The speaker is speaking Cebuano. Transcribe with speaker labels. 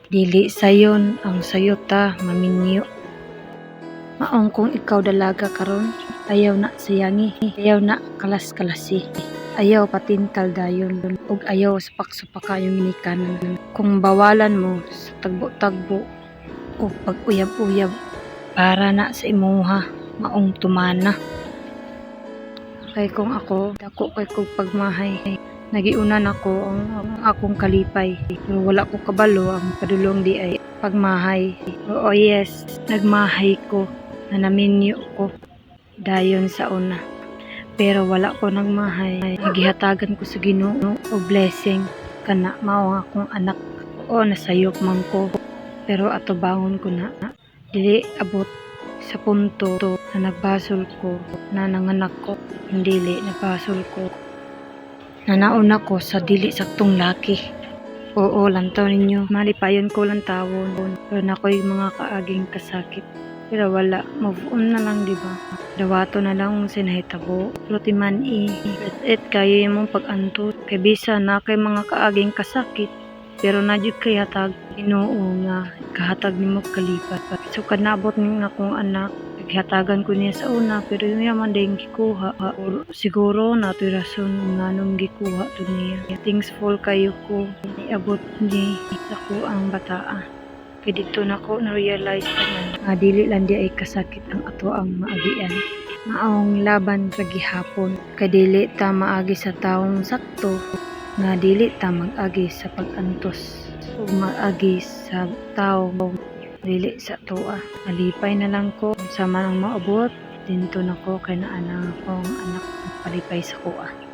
Speaker 1: Dili sayon ang sayo ta maminyo. Maong kung ikaw dalaga karon, ayaw na sayangi, ayaw na kalas-kalasi, ayaw patintal dayon, ug ayaw supak-supaka imong ginikanan. Kung bawalan mo sa tagbo-tagbo o pag-uyab-uyab, para na sa imuha, maong tumana. Kay kung ako, dako kay kog pagmahay. Nagiuna nako ang akong kalipay. Pero wala ko kabalo ang padulong diay pagmahay. Oo, yes, nagmahay ko na naminyo ko dayon sa una. Pero wala ko nagmahay. Gihatagan ko sa Ginoo og blessing kana mao ang akong anak. Oo, nasayop man ko. Pero atubangon ko na. Dili abot sa punto na nagbasol ko na nanganak ko. Dili, nagbasol ko. Na nauna ko sa dili saktong laki. Oo, lantaw ninyo. Malipayon ko lang tawon. Pero nakoy mga kaaging kasakit. Pero wala, move on na lang, di ba? Dawato na lang kung sinahitabo. Pero timan i, it kayo imong pag-antos. Kay bisa na kay mga kaaging kasakit. Pero na jud kay hatag Ginoo nga kahatag nimo kalipat. So kanabot ning akong anak, gihatagan ko niya sa una pero iya man din gikuha. Or, siguro natoy rason nganong gikuha to niya. Thankful kayo ko niabot ni sa ang bataa. Kay didto nako na-realize tanan nga dili lang diay kasakit ang ato ang maagian. Maong laban ra gihapon kay dili ta maagi sa tawong sakto nga dili ta mag-agi sa pag-antos ug mag-agi sa tawo dili sa atoa. Malipay na lang ko sa man ang maabot dinto nako kay naa na akong anak palipay sa akoa.